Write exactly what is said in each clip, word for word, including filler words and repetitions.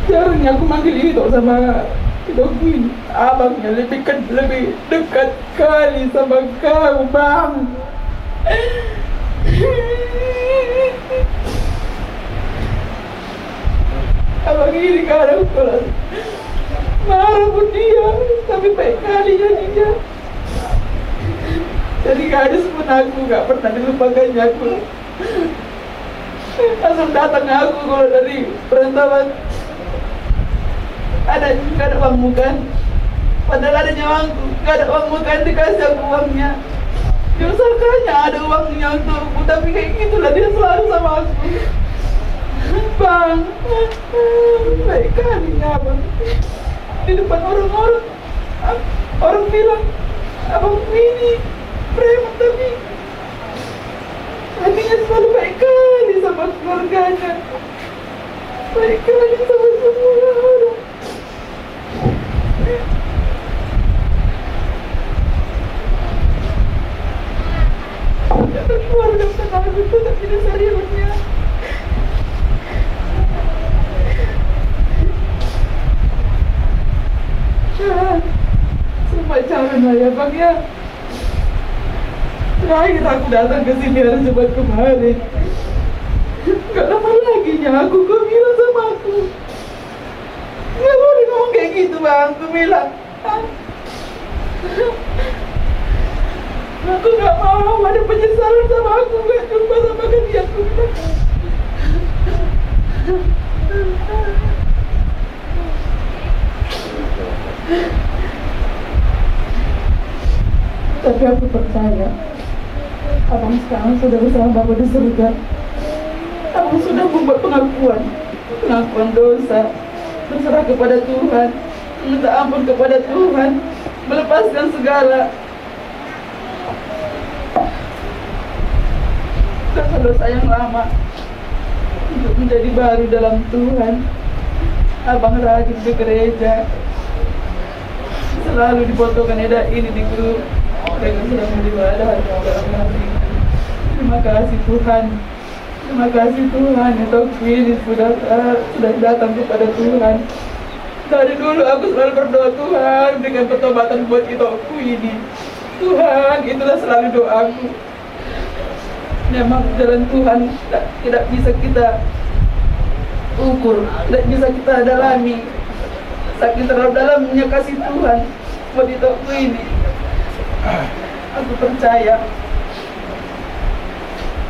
Jarang aku manggil ito sama ito gue. Abangnya lebih ke-, lebih dekat kali sama kau, Bang. Abang ini kadang kalau marah pun dia, tapi baik kali jadinya. Jadi gadis pun aku gak pernah dilupakannya aku. Langsung datang aku kalau dari perantauan. Ada, gak ada uangmu kan? Padahal ada nyawangku, gak ada uangmu kan, dikasih aku uangnya. Diusahakannya ada uangnya untukku, tapi kayak gitulah dia selalu sama aku. Bang, baik kali ya, Bang. Di depan orang-orang, orang bilang, "Abang ini preman," tapi hatinya selalu baik kali sama keluarganya. Baik kali sama semua orang. Keluarga tetangga itu tak bisa seriusnya. Semua cara lah ya, Bang, ya. Terakhir aku datang ke sini hari Jumat kemarin. Gak lama lagi nya aku, kau bilang sama aku. Gak boleh ngomong kayak gitu, Bang, aku bilang. Aku gak mau ada penyesalan sama aku gak jumpa sama kalian, aku bilang. Tapi aku percaya, abang sekarang sudah bersama Bapa di surga. Abang sudah membuat pengakuan, pengakuan dosa, berserah kepada Tuhan, minta ampun kepada Tuhan, melepaskan segala dosa-dosa yang lama untuk menjadi baru dalam Tuhan. Abang rajin ke gereja, selalu difotokan eda ini di grup dengan sedang beribadah dalam hati. Terima kasih, Tuhan. Terima kasih, Tuhan, itokku ini sudah, eh, sudah datang kepada Tuhan. Dari dulu aku selalu berdoa, "Tuhan, berikan pertobatan buat itokku ini. Tuhan," itulah selalu doaku. Memang jalan Tuhan tidak, tidak bisa kita ukur, tidak bisa kita dalami. Saking terlalu dalamnya kasih Tuhan buat itokku ini. Aku percaya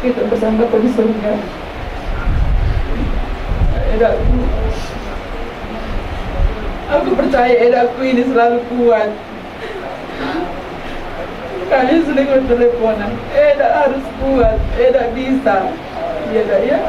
kita bersama Bapa di surga. Edaku, aku percaya edaku ini selalu kuat. Kami sering berteleponan. Eda harus kuat, eda bisa. Iya, Eda, ya?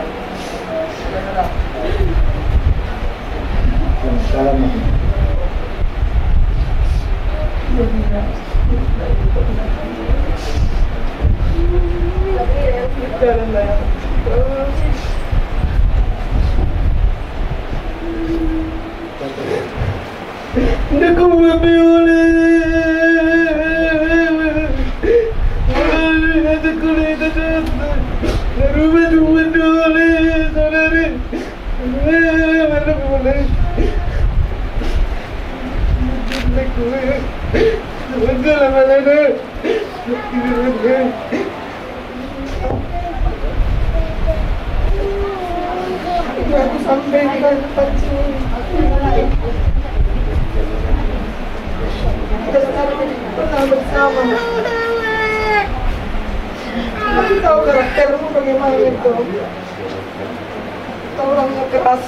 Nda kuat be, Uli. Nda kuat be, Uli. Nda kuat be, Uli. Saudari. Aku sampai di tempat sini. Kita sekarang pernah bersama. Tapi tahu karaktermu bagaimana itu. Kau orangnya keras,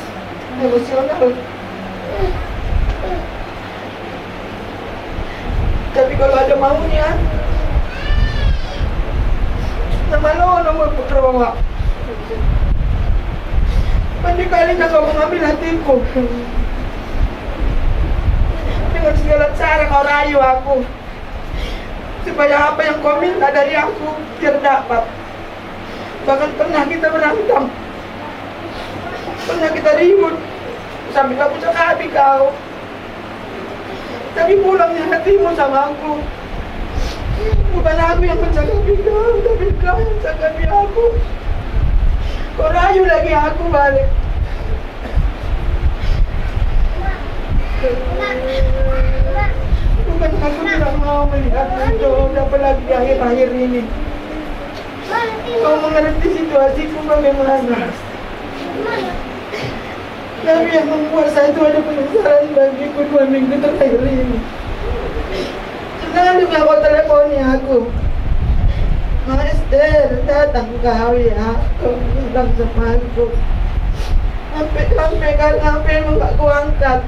emosional. Tapi kalau ada maunya, nama lo nomor berapa? Berapa kali kau mengambil hatiku. Dengan segala cara kau rayu aku. Supaya apa yang kau minta dari aku, biar dapat. Bahkan pernah kita berantem. Pernah kita ribut. Sampai kau pucuk habis kau. Tapi pulangnya hatimu sama aku. Bukan aku yang mencakapi kau, tapi kau yang cakapi aku. Kok rayu lagi aku balik? Bukan aku tidak mau melihat itu, apalagi di akhir-akhir ini. Kau mengerti situasiku bagaimana? Tapi yang membuat saya itu ada penyesalan bagiku dua minggu terakhir ini. Selalu kau teleponi aku. Ma Ester, datang kau ya. Kau bilang sama aku. Sampai, sampai kan, sampai emang gak kuangkat.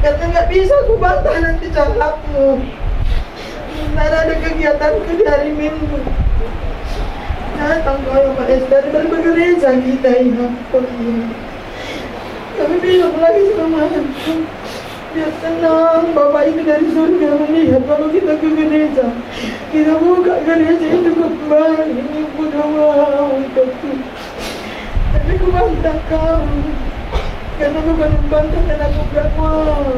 Karena gak bisa kubantah nanti cakapmu. Ntar ada kegiatanku di hari Minggu. Datang kau ya, Ma Ester, bergereja kita ya. Oh iya. Kami bilang lagi sama anakku, biar tenang, Bapak itu dari surga melihat kalau kita ke gereja. Kita buka gereja itu kembali, Ibu doa untukku. Tapi kubantah kau, karena bukan membantah dan aku gak mau.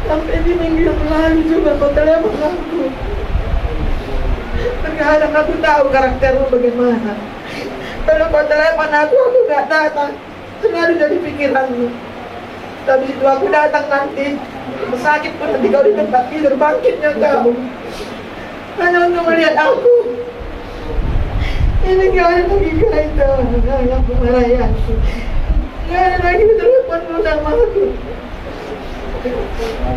Sampai di minggu yang lalu juga kau telepon aku. Terkadang aku tahu karaktermu bagaimana. Kalau kau telepon aku, aku gak datang. Selalu jadi pikiranmu. Tapi itu aku datang nanti, sakit pun nanti kau di tempat tidur, bangkitnya kau. Hanya untuk melihat aku. Ini gak ada lagi kaitan dengan pemarayanku. Gak ada lagi telepon sama aku.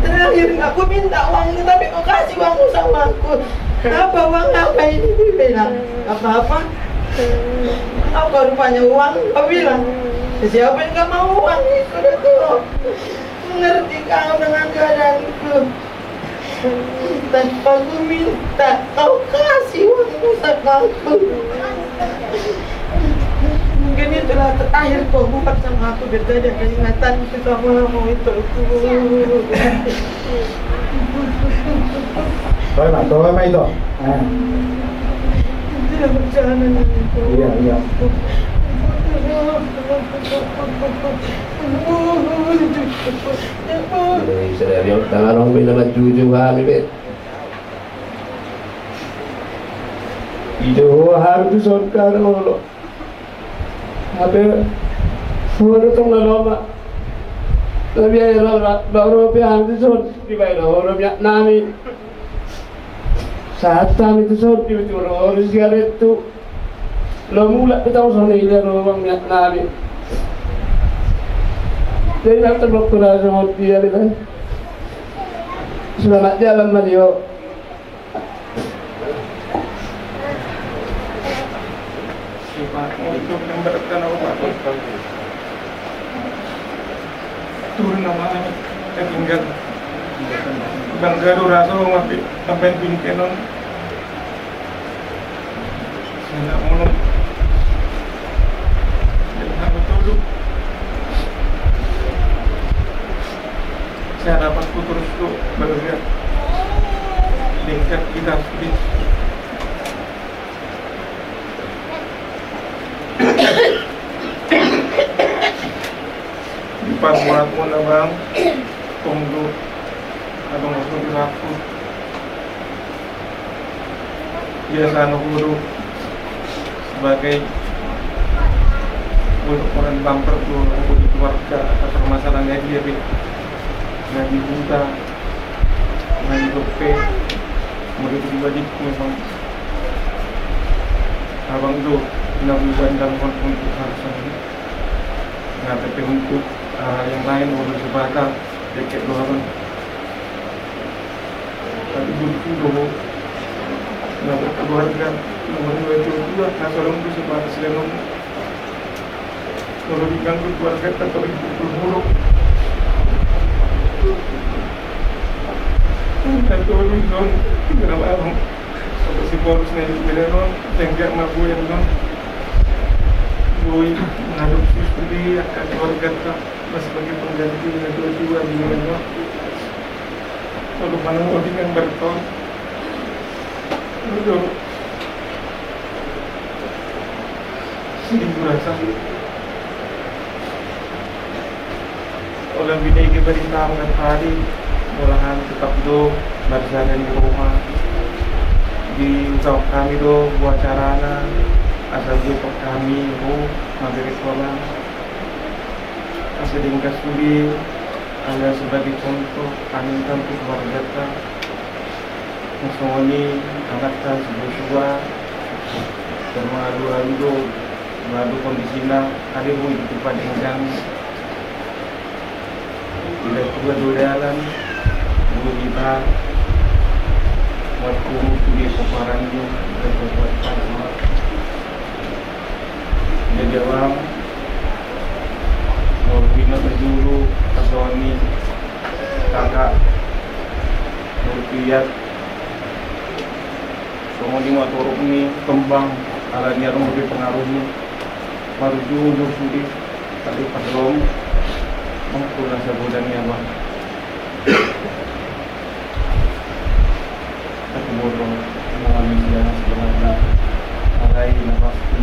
Terakhir aku minta uangmu, tapi kau kasih uangmu sama aku. Apa uang apa ini? Dia bilang, apa-apa. Kau kau rupanya uang, kau bilang. Siapa yang gak mau uang? Sudah tuh. Mengerti kau dengan keadaanku. Tanpa ku minta, kau kasih uangmu sama aku. Mungkin itulah terakhir kau buat sama aku, biar jadi ada ingatan itu sama kamu itu. Tolong, Mak, tolong, Mak, itu. Ah. Tidak berjalan itu. Iya, iya. Jadi sadari on tangan on be nama jujur kami be. Ijo ho haru tu son karo olo. Ape ho do tong na loma. Tapi ai ro ra ro pe haru tu son di bai ro olo miak nami. Sahat hami tu son di bai ro olo sigaret tu. Lo mulak pe tau songon i dia do bang miak nami. Jadi nang terbok tu na songon dia be. Selamat jalan Mario. Siapa untuk memberkan apa? Turun nama tinggal. Bang Garu Raso mapi sampai bingkenon. Sina mono. Dengan aku tuduh. Saya dapat putus tuh baru lihat. Dekat kita sedih. Di pas muat muna bang, tunggu abang waktu di waktu. Biasa anu guru sebagai untuk orang bumper tuh aku di keluarga atau permasalahan dia be. Nggak dibuka, nggak didope, mau dipribadi memang. Abang do na hugandangkon untuk hal songoni. Nga pe untuk hal yang lain, ulos batal, deket do abang. Tapi butuh do ho na berkeluarga, nomor dua itu dua, na solong tu sebatas lenong. Kalau diganggu keluarga, tetap dipukul mulu. Minta tolong dong, kenapa abang? Apa si Paulus na di Medan, no? Tengga ma gue, no? Gue mengadopsi sendiri, akan keluarga, tak? Mas sebagai pengganti dengan dua-dua di Medan, no? Kalau mana mau dengan berton? Aduh. Sedih ku rasa. Olo binege barita angka tadi, mulahan tetap do marjalan di rumah. Diungkap hami do tu acarana, asa diungkap hami, oh, mabirit holan. Asa diungkap sude, ala sebagai contoh, hami kan tu keluargata. Songon i anakta si Joshua, termalu-alu do, madu kondisina, ada boi ditupa denggan. Tidak juga dolealan, dua kita, waktu di komparan di, kita buat sama. Dia jawab, mau pindah ke dulu, atau ini, kakak, mau lihat, songon i ma torop ni kembang, ala ni adong dope pengaruhna. Marujung do sude, tapi padom, mangkul na sabodan ni abang. Aku bodoh, mau manusia sebenarnya, alai na pasti.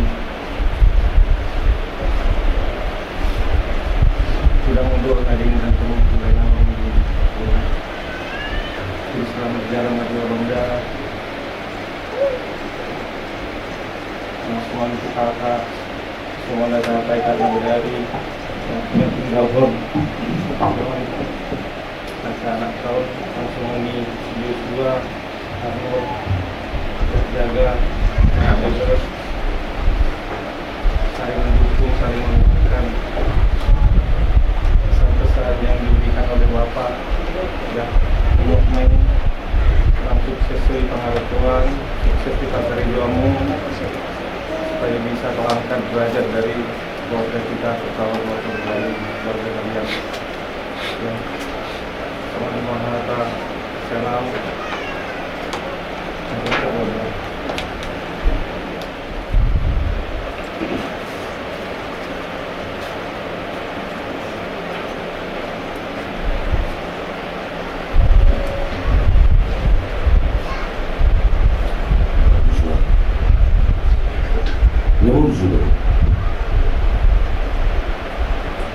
Sudah mundur tadi dengan turun mulai nama ini. Jadi selamat jalan lagi, Abang Dara. Mas Wan, kakak, semua ada apa ikan dari yang punya tinggal, Bang. Kakak anak tahun, langsung ini, Joshua, Arnold, jaga, terus saling mendukung, saling menguatkan. Pesan-pesan yang diberikan oleh Bapak, ya, untuk main, sukses di pengarahan, sukses di pangarajoanmu, supaya bisa mengangkat derajat dari keluarga kita, terutama keluarga kami, keluarga kalian. Ya. Selamat malam, salam. Nyamur sudah.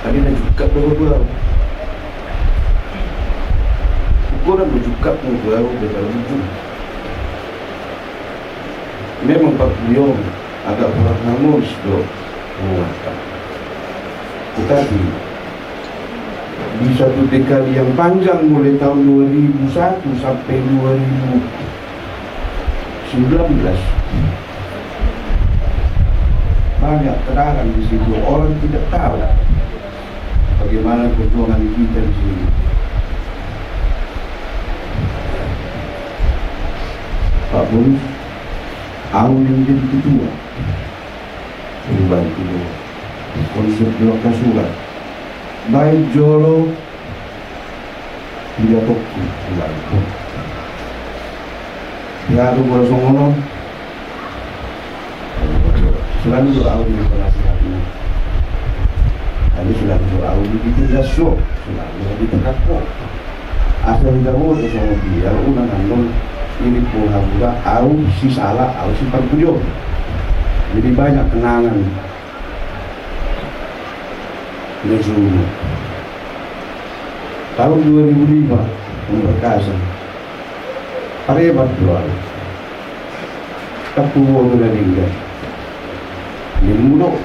Tadi na jungkat do baru. Ukuran do jungkat do baru, baru ujung. Memang parpudi on agak kurang harmonis do. Tetapi di satu dekade yang panjang, mulai tahun dua ribu satu sampai dua ribu sembilan belas, banyak kenangan di situ. Orang tidak tahu bagaimana perjuangan kita di sini. Pak Bonus, au yang jadi ketua. Perubahan itu konsep dua kasurat. Baik jolo tidak tokki, tidak tokki. Ya, aku bola songono. Selalu doa di penasihatnya. Tapi selalu doa di pintu jaso. Selalu di tengahku. Asal tidak mau tu sama dia, unang andong ini pun hambura, au si salah, au si parpudi on. Jadi banyak kenangan. Nesumu. Tahun dua ribu lima, memperkasa. Parebat do au. Takku boru na denggan. Dia mudo.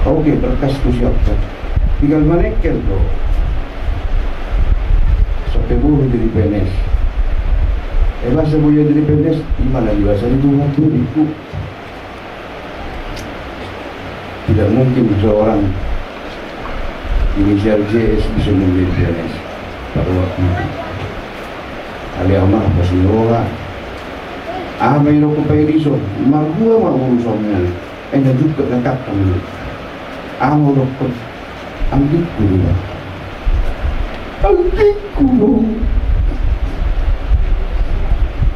Oke, berkas ku siapkan. Tinggal manengkel do. Sampai boru jadi P N S. Eh, bahasa boru jadi P N S, imana di bahasa itu waktu itu. Tidak mungkin seorang inisial J S bisa menjadi P N S pada waktu itu. Alai au ma pasti roha. Aha ma i do hupaidison, marhua ma urusanmu. Enda juga na takkang. Aha ma dokkon. Anggikku do. Anggikku do.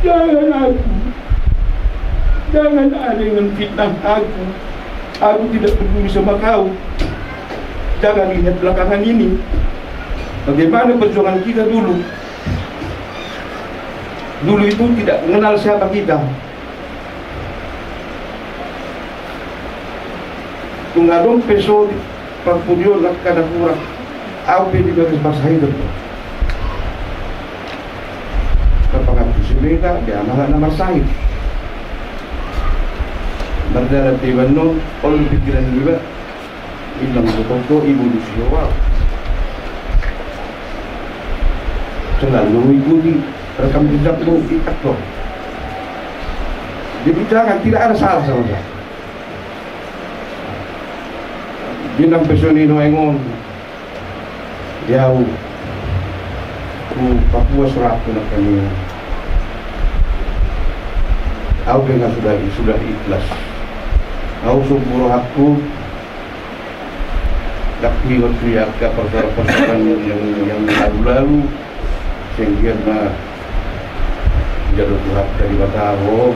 Jangan aku. Jangan ada yang fitnah aku. Aku tidak peduli sama kau. Jangan lihat belakangan ini. Bagaimana perjuangan kita dulu. Dulu itu tidak mengenal siapa kita. Tung adong pe so parpudi on angka na hurang, au pe di bagas marsahit do. Parpanganku si Mega, dia malah na marsahit. Mardalan pe iba annon, olo pikiran iba. Inang do tongko ibu di siwa. Selalu mengikuti rekam jejakmu di TikTok. Jadi jangan, tidak ada salah sama sekali. Di nang pe songon i nuaeng on. Di au, tu Papua seratus na kami. Au pe nga sudah, sudah ikhlas. Au so buru hakku. Ndang huingot tu angka persoalan-persoalan yang, yang lalu-lalu. Sehingga na jalo Tuhan dari mata ho.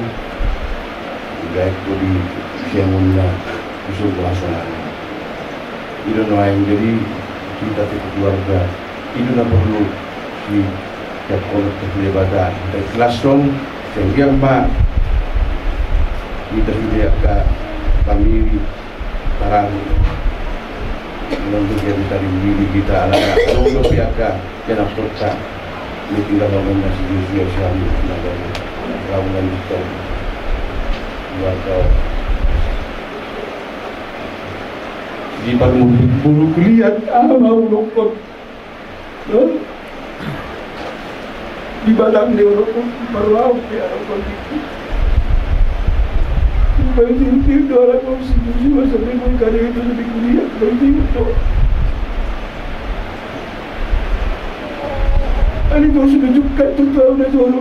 Gaek ko di siangun na usung bahasa. I do nuaeng jadi hita tu keluarga. I do na porlu di tiap kolot tu Debata. Dari kelas song, sehingga ma hita sudah ka kami tarang. Menurut dia bisa dibeli kita ala. Kalau udah pihak ka, dia nak perka. Ini tinggal bangun nasi Joshua Islami. Nah, dari Raungan Victor. Buat kau. Di parmudik buruk liat ama ulokon. Di batang ni ulokon, parwau di ulokon. Bang sintir do anak bang sintir jiwa sampai gue kada itu lebih kuliah bang sintir do. Ani bang sudah juga tuh tahu dah dulu.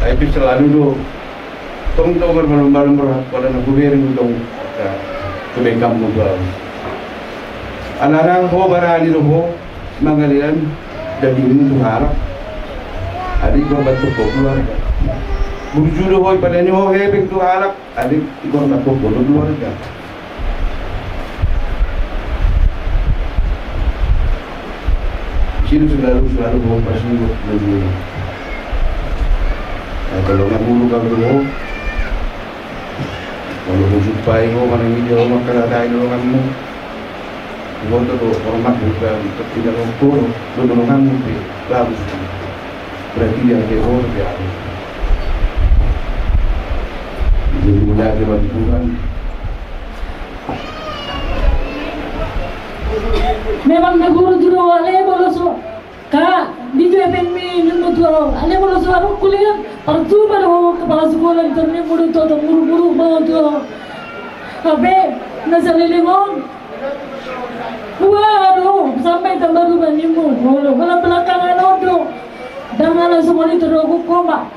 Ai bisa lalu do. Tong do marmalum-malum rohangku ala na hubereng do tong. Kebaikanmu do au. Anak-anak ho barani do ho mangalean dagingmu tu halak. Adi korban tu keluarga. Burju do ho ipadani ho hepeng tu halak. Adi korban tu keluarga. Sini selalu, selalu bawa pas minggu, minggu. Nah, kalau nggak mulu, kalau dulu, kalau mau jumpai, mau mana ini, dia mau kena tai dulu kan, mau. Mau tuh, hormat juga, tidak mau turun, dulu kan, bagus. Berarti dia ada orang, dia ada. Jadi, mulai ada bantuan. Memang na guru tu do ale molo so ka di J P M I nimmu tu au ale molo so aruk kuliah parcuma do kepala sekolah di torni mulu tu au muru-muru mau tu au. Tapi na saleleng on. Waduh, sampai tambah rumah nimmu. Waduh, malam belakangan on do. Dengan langsung monitor do koma.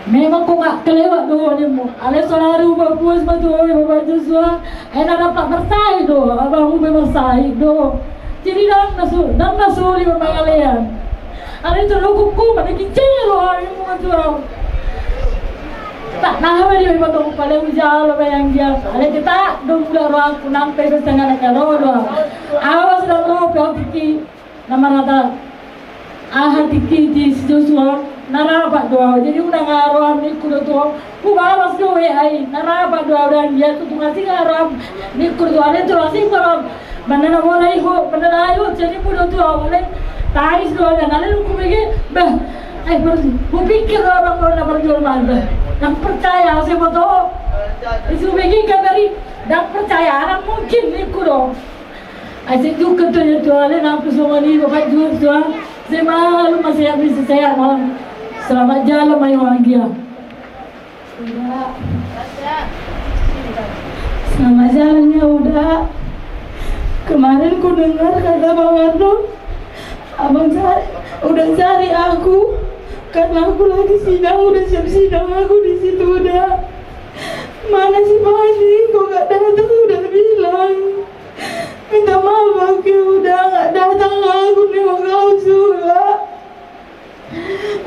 Memang ko nga kelewat do nimmu. Ale sonari uba puas ma tu oi baba Joshua. Ai na dapat marsahit do abang ube marsahit do. Jadi dang na su dang na suli ma mangalean. Ale tu rokukku mana kinceng do nimmu tu au. Tak naha ma di memang tong pale ujalo bayang dia. Ale kita do mula rohangku nampe ke setengah na kalo do. Awas dang rope au tiki. Na marata aha tiki di si Joshua na rapat do au. Jadi unang aha roham ningku do tu au. Hubalas do we ai na rapat do au dan dia tu tunga singa roham ningku do tu au. Ale tu asing do roham. Mana na mora iho mana na iho jadi mudo tu au ale. Tais do au dan ale luku bege. Bah ai berarti hupikir do au bang na berjual mana. Nang percaya au seboto. Isu bege kabari nang percaya nang mungkin ningku do. Ai sai juga tu ya tu ale nang tu songon i bapak juga tu. Sai malu masih habis saya malam. Selamat jalan mayo anggia. Uda. Selamat jalan ya Uda. Kemarin ku dengar kata Bang Arno, Abang cari, udah cari aku karena aku lagi sidang, udah siap sidang aku di situ Uda. Mana si Fani? Kok gak datang? Udah bilang. Minta maaf aku ya Uda, gak datang aku nengok kau juga.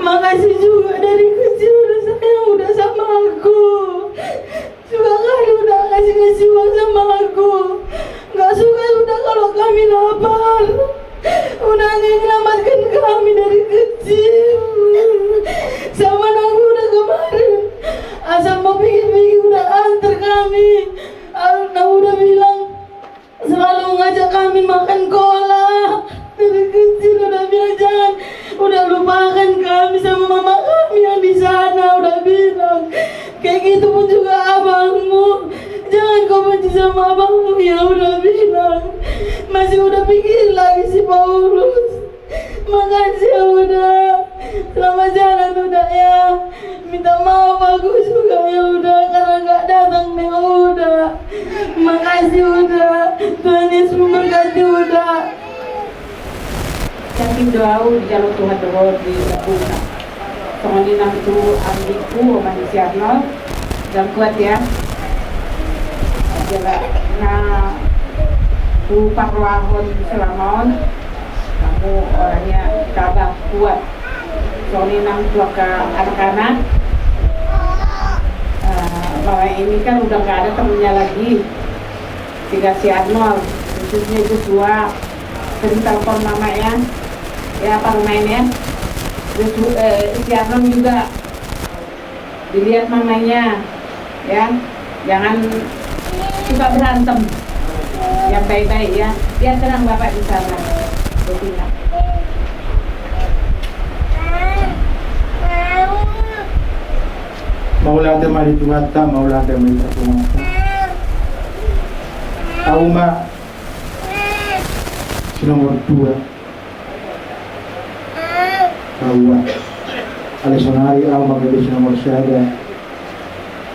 Makasih juga dari kecil udah sayang udah sama aku. Juga kali udah kasih kasih uang sama aku. Gak suka udah kalau kami lapar. Udah nyelamatkan kami dari kecil. Sama aku udah kemarin. Asal mau pikir-pikir udah antar kami Itu pun juga abangmu. Jangan kau benci sama abangmu, ya udah bilang. Masih udah pikir lagi si Paulus. Makasih ya udah. Selamat jalan udah ya. Minta maaf aku juga ya udah karena nggak datang nih udah. Makasih udah. Tuhan Yesus memberkati udah. Yakin do au dijalo Tuhan dohot di lambungna. Songon i nang tu anggikku, Oman Siarno. Jam kuat ya. Jala na tu parrohahon selama on. Kamu orangnya tabah, kuat. Songon i nang tu angka anak-anak. Eh, mama ini kan udah nggak ada temennya lagi. Tinggal si Arnold, khususnya Joshua. Sering telepon mama ya. Ya, apa rumah ini ya? Joshua, eh, si Arnold juga. Dilihat mamanya, ya. Jangan suka berantem. Yang baik-baik ya. Dia tenang bapak di sana. Betina. Mauliate ma di Tuhanta, mauliate ma di Tuhanta. Au ma si nomor dua. Au ma. Alai sonari au ma gabe si nomor sada.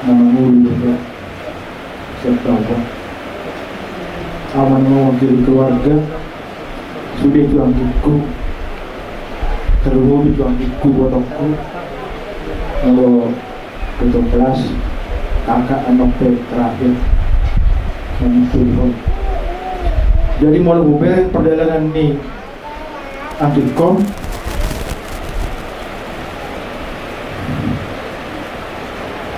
Na mangolu juga. Siap tau. Au ma na mewakili keluarga. Sude tu anggikku. Terlebih tu anggikku, ibotongku. Molo ketua kelas, kakak, anak pe terakhir. Mengikuti. Jadi molo hubereng pardalanan ni anggikon,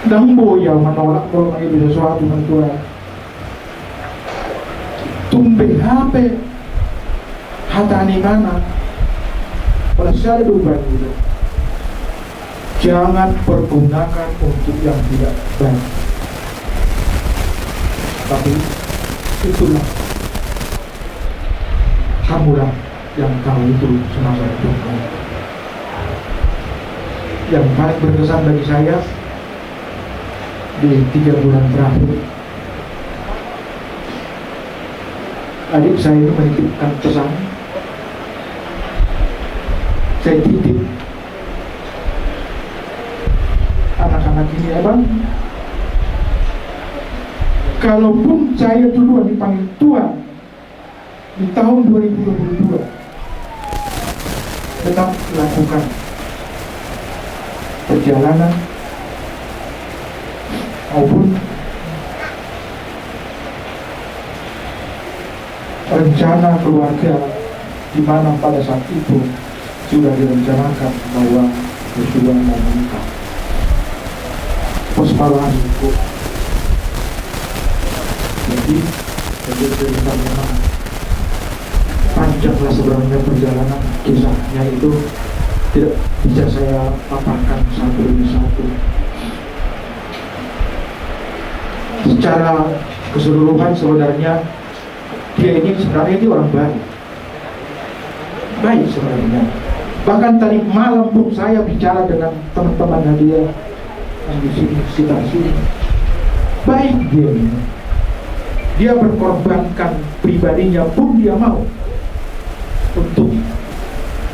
ndang boi au manolak molo mangido sesuatu nang tu au. Tung beha pe hata ni imana, pala sada do baen i do. Jangan pergunakan untuk yang tidak baik. Tapi itulah hamulah yang tahu itu semasa hidupmu. Yang paling berkesan bagi saya, di tiga bulan terakhir, adik saya ini menitipkan pesan. Saya titip anak-anak ini, "Abang, kalaupun saya duluan dipanggil Tuhan di tahun dua ribu dua puluh dua, tetap lakukan perjalanan maupun rencana keluarga, di mana pada saat itu sudah direncanakan bahwa Joshua mau menikah." Pos pala anggikku. Jadi, jadi ceritanya panjanglah sebenarnya perjalanan, kisahnya itu tidak bisa saya paparkan satu demi satu. Secara keseluruhan sebenarnya dia ini sebenarnya dia orang baik. Baik sebenarnya. Bahkan tadi malam pun saya bicara dengan teman-temannya dia yang di sini, sekitar sini. Baik dia ini. Dia berkorbankan pribadinya pun dia mau untuk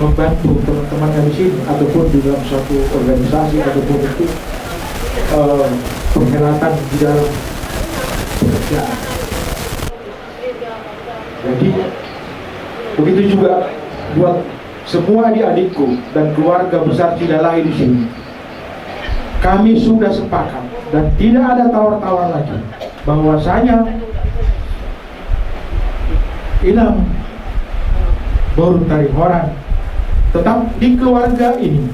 membantu teman-temannya di sini ataupun di dalam suatu organisasi ataupun itu, eh, perhelatan di dalam pekerjaan. Jadi, begitu juga buat semua adik-adikku dan keluarga besar Sidalahi di sini. Kami sudah sepakat dan tidak ada tawar-tawar lagi bahwasanya Inang Boru Tarihoran tetap di keluarga ini.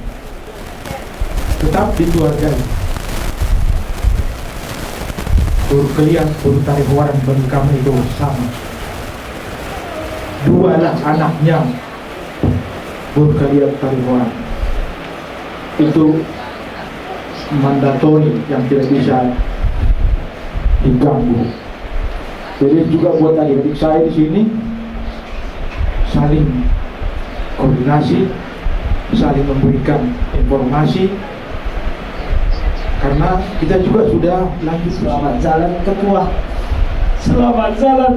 Tetap di keluarga ini. Boru Keliat, Boru Tarihoran bagi kami itu sama. Dualah anaknya Boru Keliat, Tarihoran. Itu mandatory yang tidak bisa diganggu. Jadi juga buat adik-adik saya di sini, saling koordinasi, saling memberikan informasi, Karena kita juga sudah nanti. Selamat jalan, Ketua. Selamat jalan.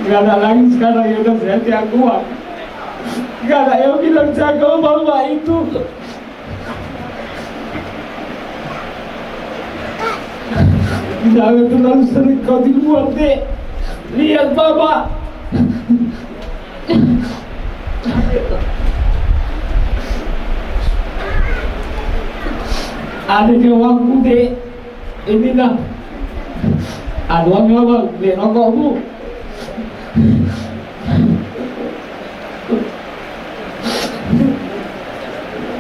Nggak ada lagi sekarang yang udah saya tiang kuat. Nggak ada yang bilang jaga bapak itu. Jangan terlalu sering kau di luar, Dek. Lihat bapak. Ada jawabku, Dek. Ini nah. Aduh, abang, beli rokokmu.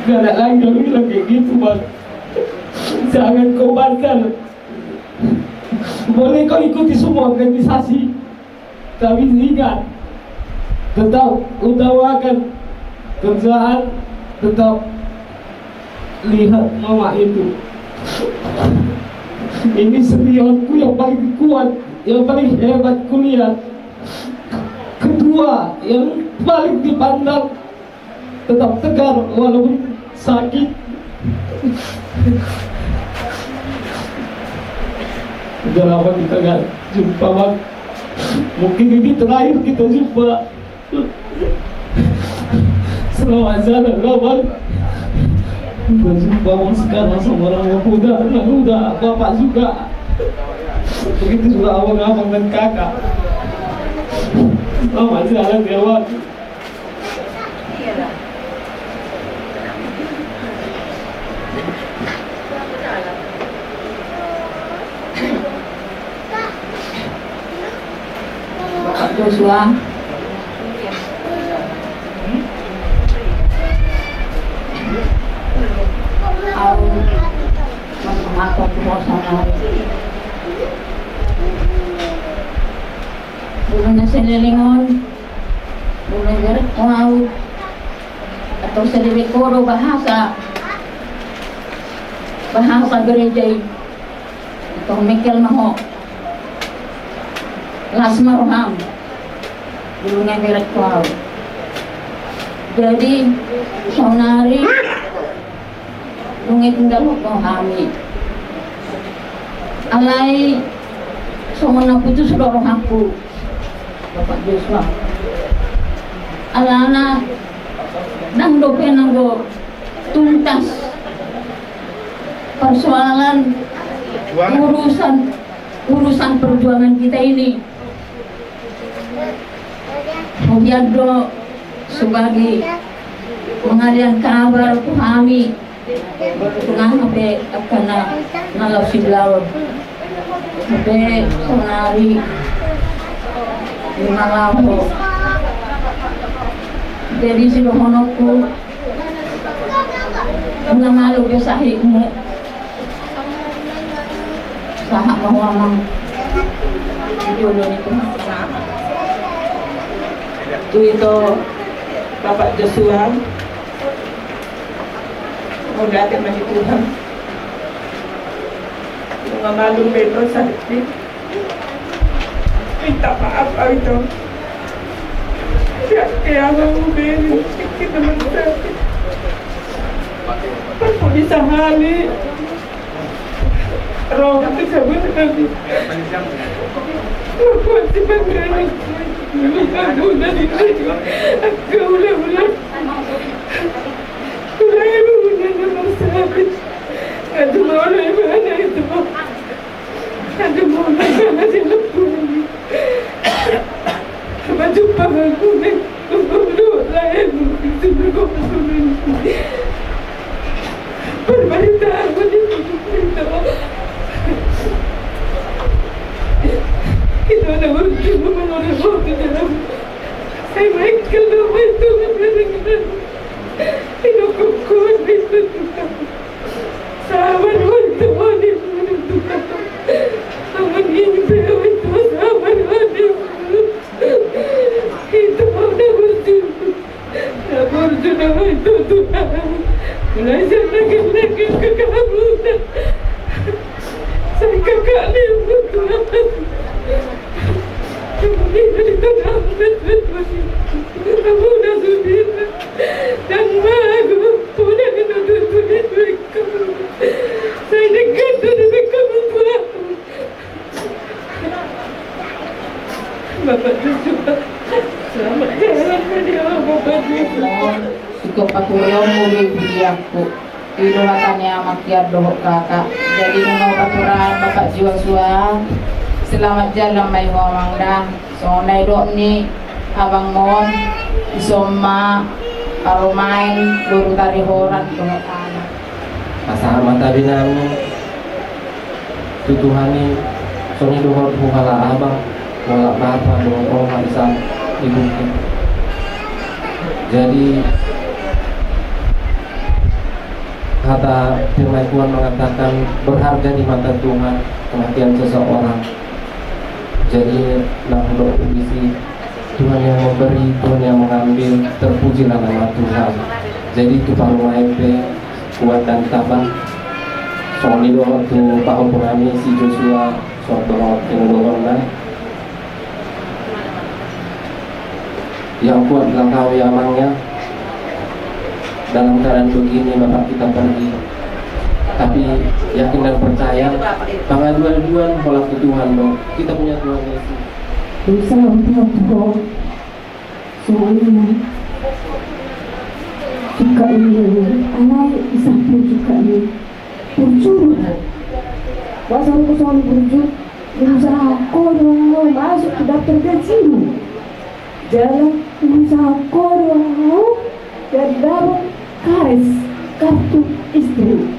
Gak ada lagi yang bilang kayak gitu, Bang. Jangan kau bandel. Boleh kau ikuti semua organisasi. Tapi ingat, tetap utamakan kerjaan, tetap lihat mama itu. Ini seniorku yang paling kuat, yang paling hebat kulihat. Ketua yang paling dipandang, tetap tegar walaupun sakit. Udah lama kita nggak jumpa, Bang. Mungkin ini terakhir kita jumpa. Selamat jalan, Bang. Udah jumpa, Bang, sekarang sama orang muda, anak muda, bapak juga. Begitu juga abang-abang dan kakak. Selamat jalan ya, Bang. Bapak Joshua. Au mangkamato tu ho saonari. Molo na saleleng on, molo na ibereng ho au, atau saleleng ho do bahasa, bahasa gereja i, atau mengkel ma ho. Las ma roham, molo na ibereng ho au. Jadi, saonari, nunga tinggal ho hami. Alai songon na putus do rohangku, Bapak Joshua. Alana ndang dope nanggo tuntas persoalan urusan, urusan perjuangan kita ini. Hubiar do sebagai pengalian kabar tu hami. Molo tung aha pe angka na laos siulaon. Hape saonari di na laho. Jadi sidohononku, nunga malum be sahitmu. Sahat ma ho amang. Di olo ni Tuhan. Tu ito Bapak Joshua. Mauliate ma di Tuhan. Nunga malum be ito sahit i. Minta maaf au ito. Siap ke abang uberi. Kita manusia. Perlu disahali. Roh tu sabun kami. Aku si pangkana. Aku dari aku ulah ulah. Ulah ulah ulah. Aduh, mau dari mana itu? Aduh, mau dari mana sih lu? Baju panganku nih. Dulu lahir di sini kok sulit. Berbaring tahun di sini. Kita udah berjuang menolak waktu dalam. Saya baik kalau itu. Ino kukuat itu. Sabar, Tuhan, Tuhan, Tuhan. Tuhan, ini beliau itu sabar, Tuhan. Itu mau dah berjuang. Dah berjuang itu, Tuhan. Belajar lagi, lagi ke kamu. Saya kakak dia, Tuhan. Bapak Joshua, selamat jalan ya, Bapak Joshua. Singkop paturion mulu ibu diakku. I do hata ni amang kian dohot kakak. Jadi nunga paturion Bapak Joshua. Selamat jalan ma i ho amang da. Songon na nidok ni abang on, ison ma parumaen boru Tarihoran dohot anak. Pasahat ma tabi nami tu Tuhan i, songon i dohot huhilala abang, huhilala bapa dohot oma i sangkap i bungkit. Jadi hata firman Tuhan mengatakan berharga di mata Tuhan kematian seseorang. Jadi na hudok disi, Tuhan yang memberi, Tuhan yang mengambil, terpujilah nama Tuhan. Jadi tu parumaen pe kuat dan tabah. Songon i do tu pahompu nami si Joshua, songon i do tu pahompu nami. Yang kuat bilang kau ya amang ya. Dalam keadaan begini bapak kita pergi. Tapi yakin dan percaya, pangaduan-aduan holan tu Tuhan do. Kita punya Tuhan Yesus. Dosa ampun Tuhan. Soalnya suka ini, alai isapun suka ini. Burju. Masa lu soal burju? Berusaha kono masuk ke daftar gajimu. Jala usaha kono mau dan dapat kares kartu istri.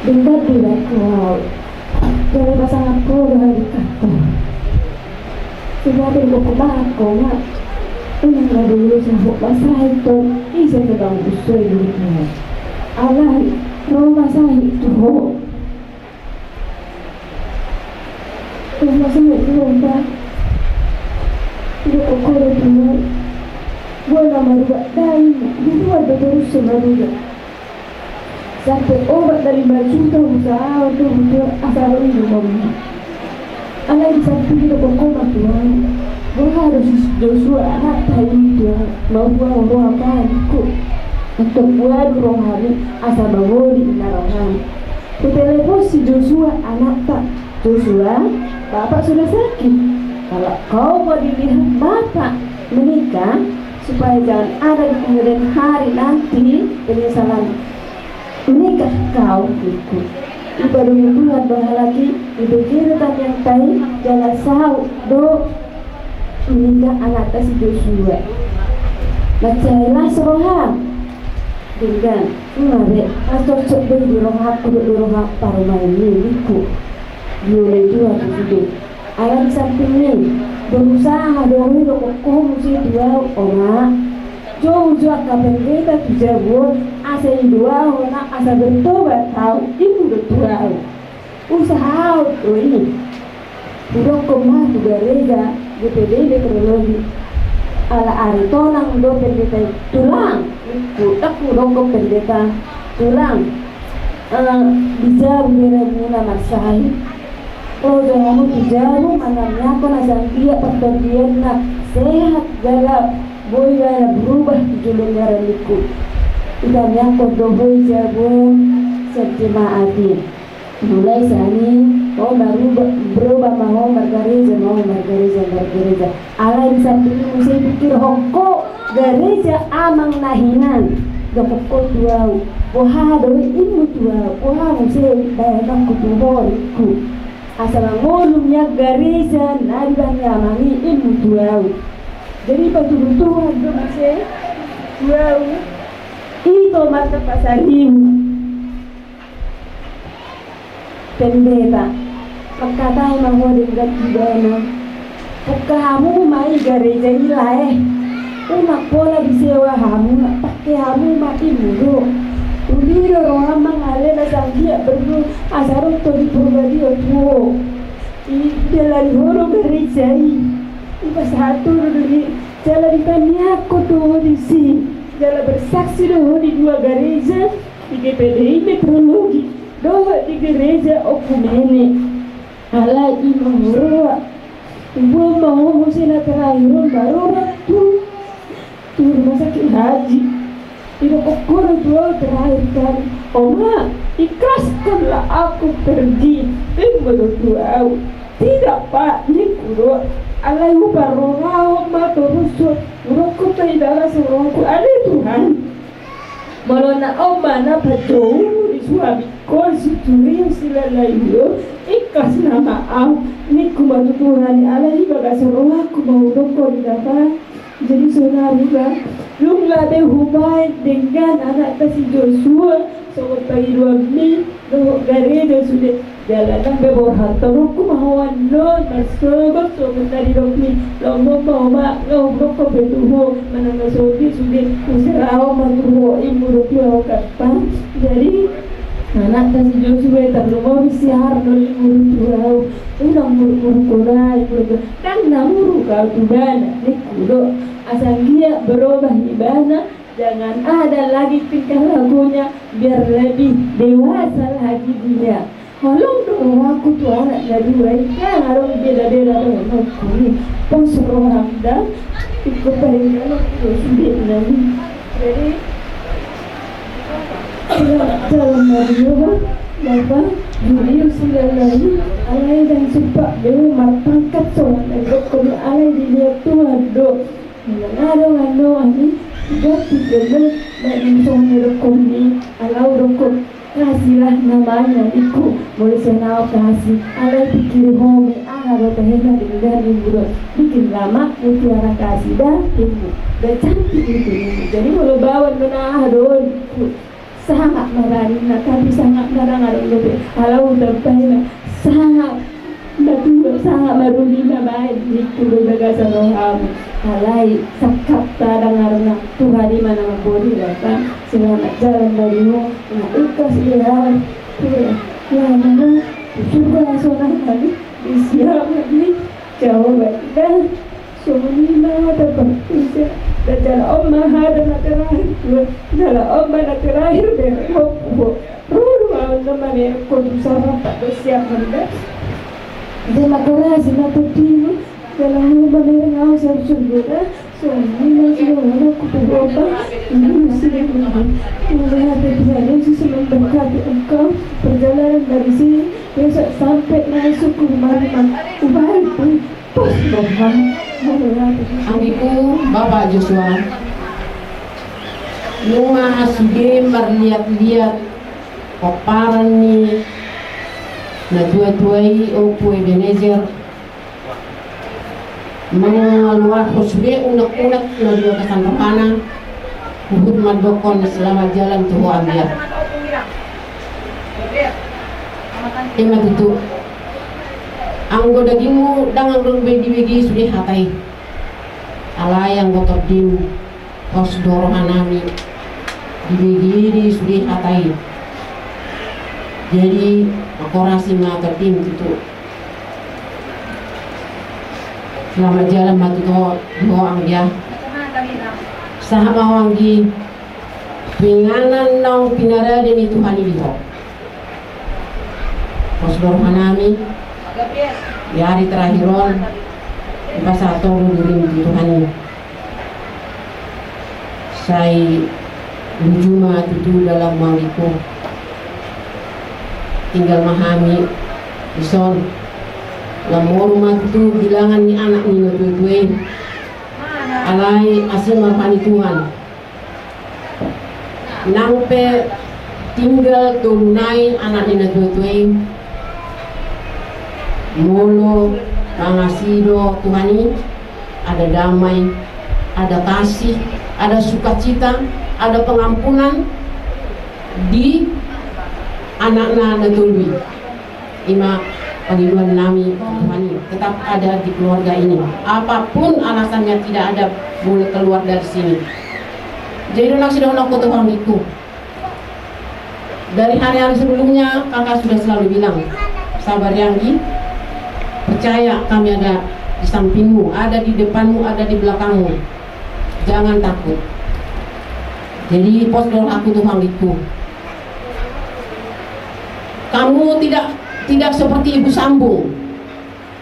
Denggan tidak kau. Jala pasangan kono di kantor. Sudah tengok kemarin kau nak. Ini nggak dulu sahut masahit tuh. Ih, saya sedang usai dulu. Alai, rumah sahit tuh. Rumah sahit tuh, Pak. Udah kau kono tuh. Gua nama dua kali. Dua ada terus sama dua. Sampe opat dari lima juta usaha untuk butuh asal ini ngomong. Alai di samping itu pokok matuan. Gua harus Joshua anak tai dia mau gua roha balikku. Untuk gua rohani asal mangoli ina rohani. Ku telepon si Joshua anak tak. Joshua, bapak sudah sakit. Kalau kau mau dilihat bapak menikah, supaya jangan ada di kemudian hari nanti penyesalan. Menikah kau ikut. Iba do Tuhan do halaki, iba kira tamiang tai, jala saut do menikah anak ta si Joshua. Mansai las roha. Denggan, ngabe, asal cocok do di roha, kudu di roha parumaen ni ikut. Dia do Tuhan di situ. Alai di samping ni, berusaha do i do kokomu si tuau, oma. Jou jo angka pendeta tu jabu on, asa idoahon, asa bertobat au, ibu do tuau. Usaha au do i. Hudok ma tu gareja, G P D I meteorologi. Ala ari tonang do pendeta i, tulang. Hudok hudok pendeta, tulang. Eh, di jabu beremuna marsahit. Loja hamu tu jabu manang niakon asa dia pertondianna sehat jala boi bana berubah tu jolong garan ikut. Ita niakon do boi jabu sejemaat i. Mulai sani ho marubah, berubah ma ho margareja ma ho margareja margareja. Alai di samping i muse pikirhon ho gareja amang na hinan. Dohot ho tu au, boha do i imu tu au, boha muse bayanonku tu ho nikku. Asa mangolu nian gareja na dibangun amang i imu tu au. Jadi patudutuhan do muse tu au. Ito marta pasaribu. Pendeta, mangkatai ma ho denggan ibana. Pungka hamu ma i gareja i lae. Unang pola disewa hamu, na pake hamu ma i mulu. Uli do roham mangale na sanggiat berdu asa ro to di Purbadia tuo. I dalani ho do gareja i. Ipasahat ho do diri jala ditaniakon do ho disi. Jala bersaksi do ho di dua gareja. Di G P D I meteorologi dohot di gareja okumene. Alai ima huroha Tubuan ma ho muse na terakhir on baru orang tu tu rumah sakit haji. Didok ho do tu au terakhir kali, "Oma, ikhlaskanlah aku pergi." Ima do tu au, "Tidak, Pak," ningku do. "Alai huparrohahon ma torus on, hurokkon ma di bagasan rohangku, ale Tuhan. Molo na on ma na panjouonmu di suamingkon si Turio Silalahi on, ikhlas nama au," ningku ma tu Tuhan i, "alai di bagasan rohangku ma hurokkon i da, Pak." Jadi sonari, Pak, dung labe hubaen denggan anakta si Joshua songon pangidoanmi dohot gareja sude, jala nang be borhat tolongku ma ho annon marsogot songon na didokmi. Lomo ma, Oma, nga hudokkon be tu ho manang na songon dia sude, huserahon ma tu ho, immu do tu au kan, Pak. Jadi anakta si Joshua i tarlumobi si Arnold, immu do tu au. Unang muruk-muruk ho da, immu do tu au. Ndang na muruk au tu ibana, ningku do. Asa anggiat berubah ibana, jangan ada lagi tingkah lakunya, biar lebih dewasa lagi dia. Holong do rohangku tu anak na dua i, ndang adong beda-beda dohononku i. Pos roham da, ingkon paling holong do sude nami. Jadi, selamat jalan ma di ho, Bapa Turio Silalahi, alai ndang supak be ho marpangkat songon na didokkon i, alai dilehon Tuhan do. Molo adong annon i, ganti be ma, baen songon na didokkon i, alai hudokkon, kasihlah namanya, ningku. Molo sian au kasih, alai pikiri ho ma, aha do tahe na denggan, immu do. Bikin lama mutiara kasih da, immu. Biar cantik itu, immu. Jadi molo baoan do na aha do, ningku. Sangap ma baenna, tapi sangap na ndang adong dope. Alai hutambai ma, sangap na tua, sangap ma doli na baen, ningku do di bagasan roham. Alai sangkapta ndang adong na, Tuhan i ma na mamboan, Bapa. Selamat jalan ma di ho, na ikhlas di hau. Tuhan, ya, na di surga sonang kali, di siamun ni Jahowa da. Songon i ma hata parpisa, da jala on ma hata na terakhir, Tuhan. Jala on ma na terakhir, bereng ho tu ho. Ro do au na mamereng ho tu sarapat do siamun da. Jala gorasi ma tondimon, jala ho mamereng au sian surgo da. Songon i ma sidohononku tu ho, Bapa. Ini masih di rumah. Mauliate Tuhan Yesus memberkati engkau. Perjalanan dari sini besok sampai masuk ke rumah-rumah. Ubahan pun pos roham. Mauliate. Anggiku, Bapak Joshua, nunga sude marliat-liat pomparan ni natuatua i, Ompu Ebenezer, mangaluarhon sude unek-unek na di bagasan rohana, huhut mandokkon selamat jalan tu ho, Ambia. Ima tutu. Anggo dagingmu ndang adong be dibege sude hata i. Alai anggo tondim, pos do rohanami, dibege do sude hata i. Jadi, mangkorasi ma tondim tutu. Selamat jalan ma tutu ho, di ho, Anggia. Sahat ma ho, Anggi, tu inganan naung pinarade ni Tuhan i di ho. Pos do rohanami, di ari terakhir on, dipasahat ho do dirim tu Tuhan i. Sai luju ma tutu dalan mauliku. Tinggal ma hami dison. Lam moru ma tutu bilangan ni anak ni natuatua i. Alai asi ma roha ni Tuhan. Nang pe tinggal tolu nai anak ni natuatua i, molo mangasi do Tuhan i, ada damai, ada kasih, ada sukacita, ada pengampunan di anakna na tolu i. Ima pangidoan nami, Tuhan i tetap ada di keluarga ini. Apapun alasannya, tidak ada boleh keluar dari sini. Jadi, dongan sidohononku, Tuhan itu. Dari hari-hari sebelumnya, Kakak sudah selalu bilang, "Sabar, Yanggi. Percaya, kami ada di sampingmu, ada di depanmu, ada di belakangmu. Jangan takut." Jadi, pos do rohaku, Tuhan itu. Kamu tidak, tidak seperti Ibu Sambung.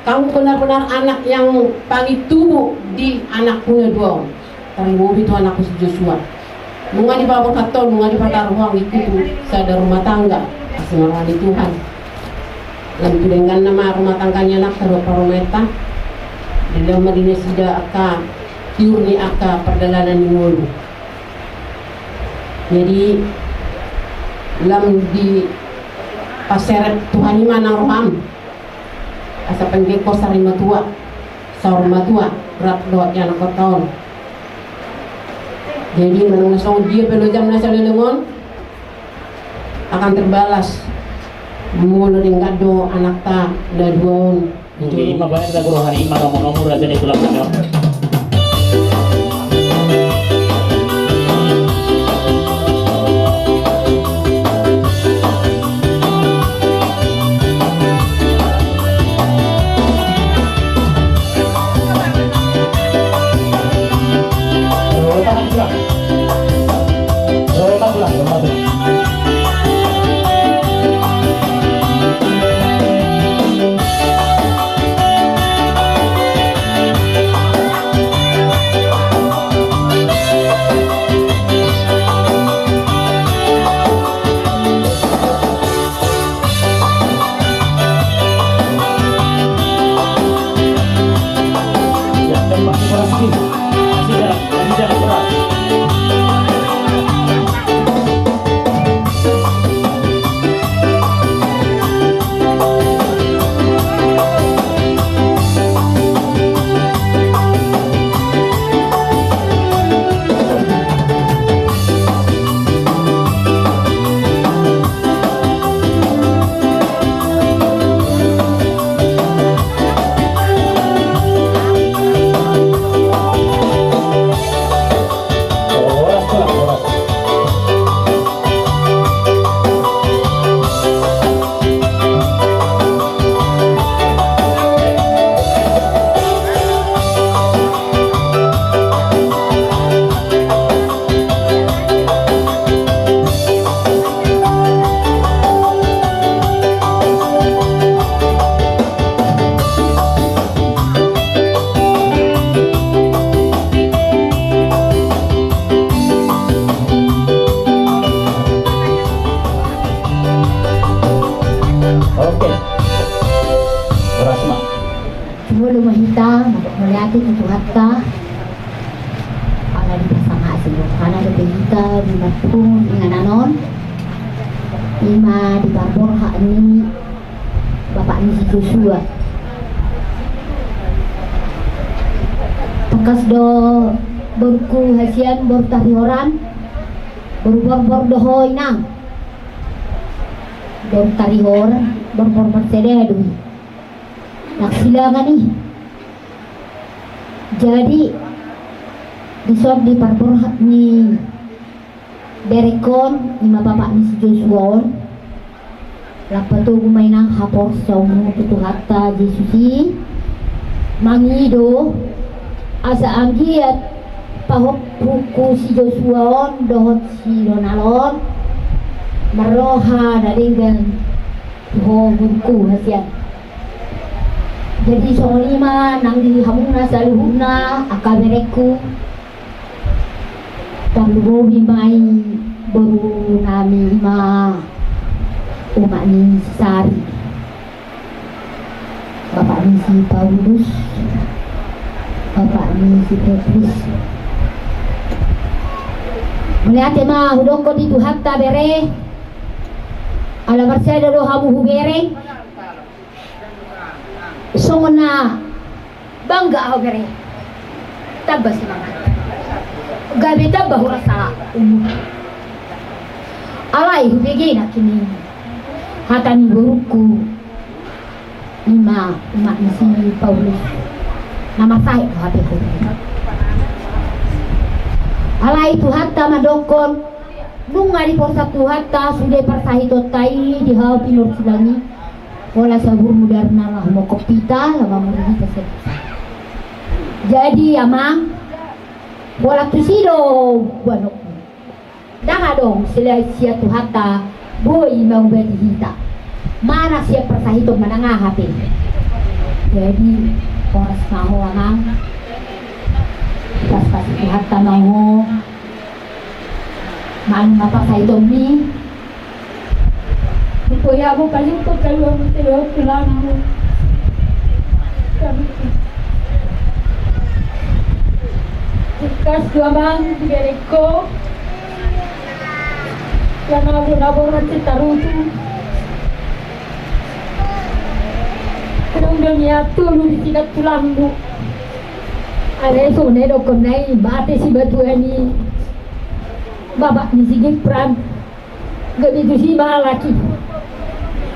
Kamu benar-benar anak yang paling tubu di anakku na dua on. Tarlumobi tu anakku si Joshua. Nunga dipaborhat ho, nunga dipataruhon ho tu sada rumah tangga. Asi ma roha ni Tuhan. Lam tu dengganna ma rumah tangga ni anakta dohot parumaenta. Dilehon ma di nasida angka tiur ni angka pardalanan ni ngolu. Jadi lam dipaserep Tuhan i ma nang roham. Asa penggeng ho sari matua, saur matua, rap dohot ianakhonta on. Jadi manang na songon dia pe lojam na saleleng on, akan terbalas. Molo denggan do anakta na dua on. Ima baen lagu rohani ima nomu-nomu raja ni tulang. Oke. Horas ma. Jumolo ma hita mauliate tu Tuhanta. Ala dipasangap si Tuhan dope hita di marpungu inganan on. Ima di parborhat ni bapak ni si Joshua. Tangkas do borungku hasian, boru Tarihoran, boru Borbor do ho inang. Boru Tarihor, Borbor marsadari. Nang silangan i. Jadi dison di parborhat ni berengkon, ima bapak ni si Joshua on. Lam patogu ma inang haporseaonmu tu Tuhanta Jesus i, mangido asa anggiat pahompu si Joshua on dohot si Donald on marroha na denggan tu ho borungku hasian. Jadi songon i ma nang di hamuna saluhutna angka berengku. Tarlumobi ma i boru nami ima umak ni si Sari, bapak ni si Paulus, bapak ni si Petrus. Mauliate ma hudokkon di Tuhanta bere. Ala marsada do hamu hubereng. Songon na bangga ahu bere. Tamba semangat. Gabe tamba hurasa umur. Alai hubege nangkin i hata ni borungku ima umak ni si Paulus. Na marsahit do hape hubege. Alai Tuhanta mandokkon, nunga diporsan Tuhanta sude parsahitonta i di hau pinursilangi. Pola saburmu darna laho mokop hita, laho mamuri hita sehat. Jadi amang, pola tusi do boanonmu. Ndang adong selain sian Tuhanta boi mangubati hita. Manang sian parsahiton manang aha pe. Jadi, horas ma ho amang. Pas-pas Tuhanta ma ho. Manang ma pasahitonmi. Ipoi amu paling pun kalu amu telo tulangmu. Tungkas tu amang di bereko. Yang abu nabor nanti tarutu. Kadang dia niat tu lu di tingkat tulangmu. Ada esok ne dokon nai mate si batuan ni. Bapak ni si Gibran. Gabe tusi ma halak i.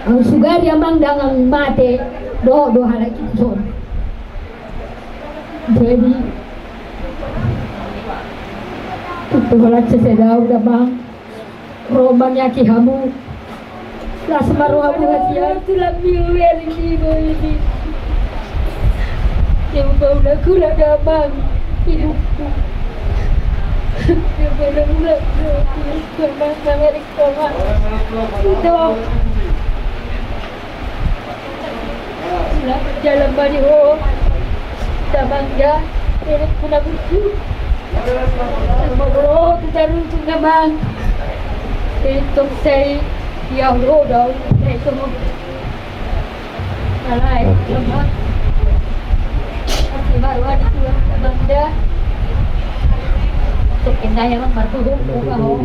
Ahu sugari amang dang mate dohot do halak i tuson. Jadi tutu halak seseda uda bang. Ro mangiaki hamu. Las ma rohamu hasian. Tulang miu eli ni bo ini. Yang mau laku lada bang. Hidupku. Yang mau laku lada bang. Bang, bang, bang, bang. Itu. Jalan bani ho. Damang ya. Ini kuna buku. Sama bro, kita runtung damang. Itu saya. Ya, bro, dah. Itu. Di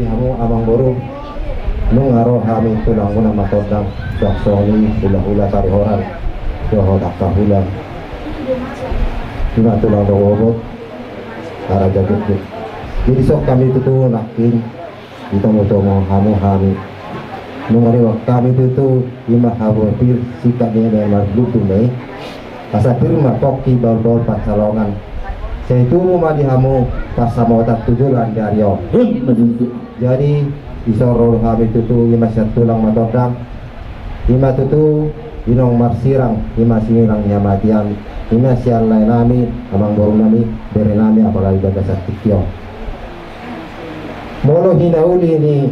hamu amang boru, nunga ro hami tulangmuna Matondang, suang songon i hulahula Parihoran dohot angka hula, ima tulang rorobot, haraja gitgit. Jadi songon i tutu nangkin. Ditomutomu hamu hami. Nunga riwak hami tutu, ima hamu pir singkat ni na marlutu ni. Asa pir ma pongki bahulbahul pansalongan. Sai tubu ma di hamu pansamotan tu joloan ni ari on. Jadi dison ro hami tutu, ima sian tulang Matondang. Ima tutu inong marsirang, ima sinirang ni hamatean. Ima sian laenami, amangborunami, berenami, apalagi bagasan tingki on. Molo hinauli ni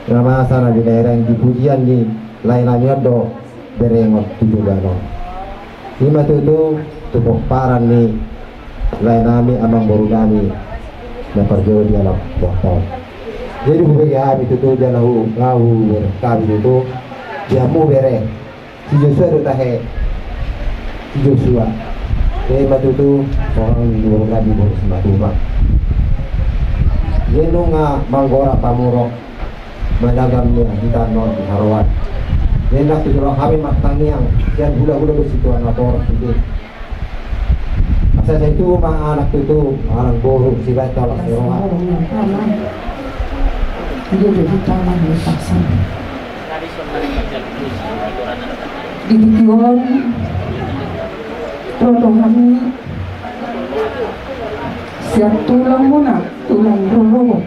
na masa na binaerang di pujian ni laenami on do berengon tu joloan on. Ima tutu tu pomparan ni laenami, amangborunami na parjolo di alam porta on. Jadi hubege hami tutu jala hu ngau bere hami tutu di hamu bere. Si Joshua do tahe. Si Joshua. Jadi ima tutu songon ni boru na di boru Simatupang. Jadi nunga manggora pamurok managam ni hita non di haroan. Jadi nang tu jolo hami martangiang sian hulahula do situan na boru sude. Asa sai tubu ma anak tutu, anak boru, sibaen tolong ni roha. Dia jadi taman ni pasang. Di tingki on ro do hami sian tulangmuna, tulang rorobot.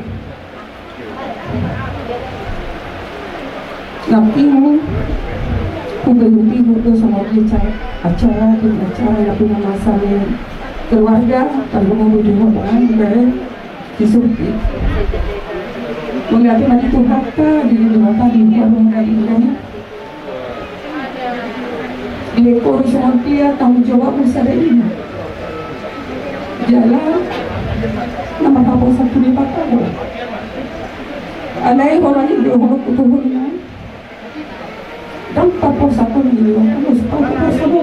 Nangkin hubege-bege do songon i acara, acara na pinamasa ni keluarga, pargumombu di hona, bere, di supi. Mauliate ma di Tuhanta, di Tuhanta di hona, di hona. Di ekor songon dia tanggung jawabmu sada ima. Jala na marhaposan tu Debata do. Alai holan i do, holan kutuhon na dang taposan tu Debata do, supaya taposan do.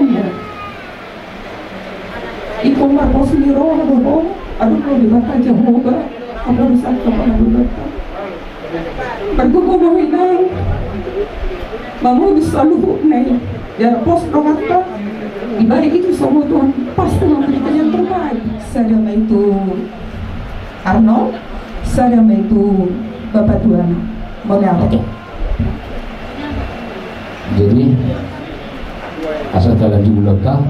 Iko marpos ni roha do ho, adong do Debata Jahowa, apa bisa kepala Debata. Margogo ma ho inang, mangolu saluhutna i, jala pos rohanta, di balik itu semua Tuhan pasti memberikan yang terbaik. Sada ma i tu Arno, sada ma i tu bapa tuana. Mauliate. Jadi asa talanjut ulang ka.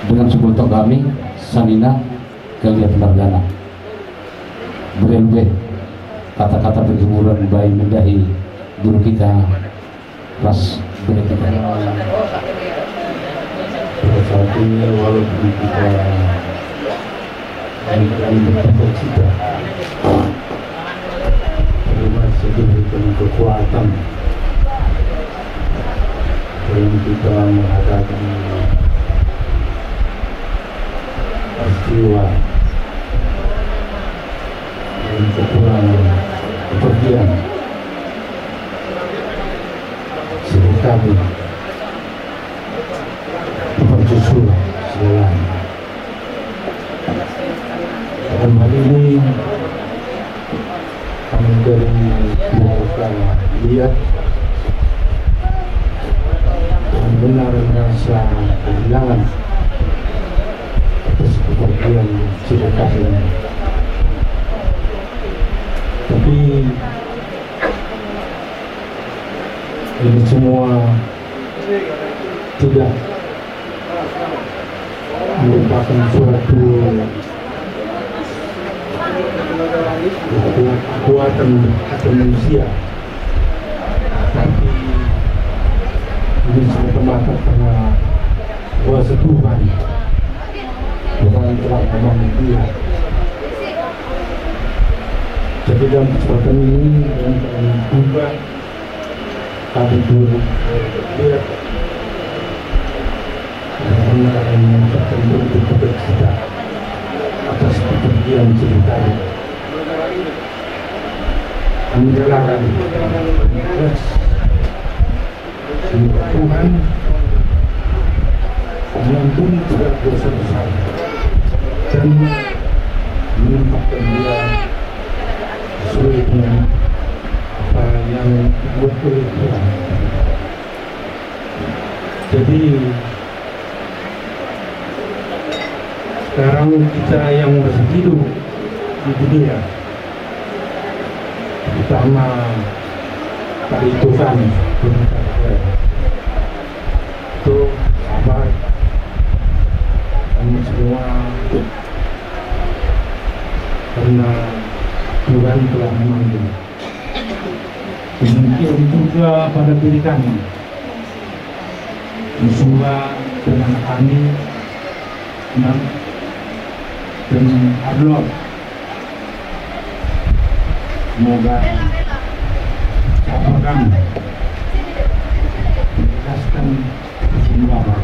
Dengan sepuluh tong kami, Sanina, Galiat Margana. Beri be kata-kata penghiburan baik mendahi guru kita, ras beri kita. Pada saat ini, walaupun kita Terima kasih, dengan kekuatan. Kita menghadapi peristiwa dan kekurangan kepergian Sri Kadin Mercusuar Silalahi. Dalam hal ini, kami dari keluarga Liat benar-benar merasa kehilangan atas kepergian Sri Kadin ini. Tapi ini semua tidak merupakan suatu kekuatan atau manusia, tapi ini semata-mata karena kuasa Tuhan. Tuhan telah membantu dia. Jadi dalam kesempatan ini, dan juga kami turut berduka, karena kami mengucapkan turut berduka cita atas kepergian Sri Kadin. Kami rela dan ikhlas. Semoga Tuhan mengampuni segala dosa-dosanya dan menempatkan dia sesuai dengan apa yang dibuat oleh Tuhan. Jadi, sekarang kita yang masih hidup di dunia, terutama Pak Ridwan Kamil, itu sabar, kami semua, karena Tuhan telah memanggil. Demikian juga pada diri kami, Joshua dan anak kami, Imam dan Arnold. Semoga sabar kami diikhlaskan di sini, Bapak.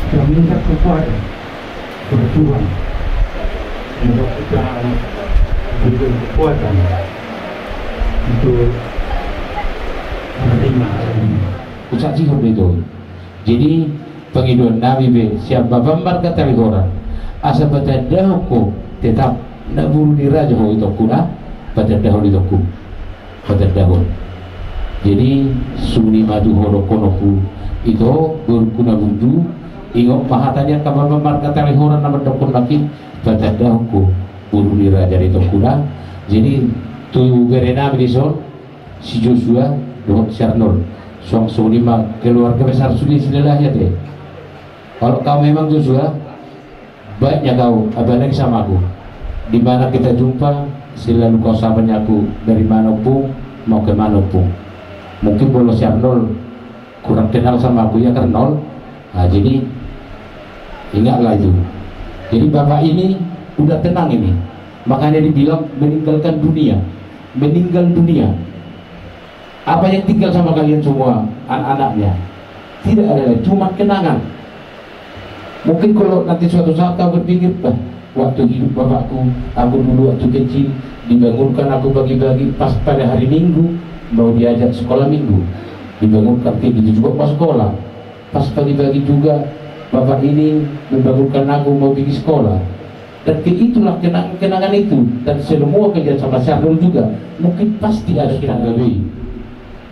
Kita minta kekuatan kepada Tuhan. Semoga kita diberikan kekuatan untuk menerima hal ini. Ucak sihor itu. Jadi, pangidoan nami be sian Bapa marga Talihora, asa patandahon ho tetap na boru ni raja ho itongku, na patandahon itongku, patandahon. Jadi, songon i ma tu ho dohononku, ito borungku na burju, ingot ma hata ni angka Bapa marga Talihora na mandokkon nangkin, patandahon ho boru ni raja itongku, na. Jadi, tu bere nami dison, si Joshua dohot si Arnold. Suang songon i ma keluarga besar sude Silalahi ate. Kalau kau memang Joshua, baiknya kau, apalagi sama aku. Di mana kita jumpa, selalu kau sapa ni aku, dari mana ompung, mau ke mana ompung. Mungkin molo si Arnold kurang kenal sama aku, ya kan, Nol? Nah, jadi ingatlah itu. Jadi bapak ini udah tenang ini. Makanya dibilang meninggalkan dunia. Meninggal dunia. Apa yang tinggal sama kalian semua, anak-anaknya? Tidak ada lagi, cuma kenangan. Mungkin kalau nanti suatu saat kau berpikir, "Bah, waktu hidup bapakku, aku dulu waktu kecil, dibangunkan aku pagi-pagi, pas pada hari Minggu, mau diajak sekolah Minggu. Dibangunkan kayak gitu juga pas sekolah." Pas pagi-pagi juga, bapak ini membangunkan aku mau pergi sekolah. Dan ke-, itulah kenang-, kenangan itu. Dan semua kerja sama si Arnold juga. Mungkin pasti ada kenangan.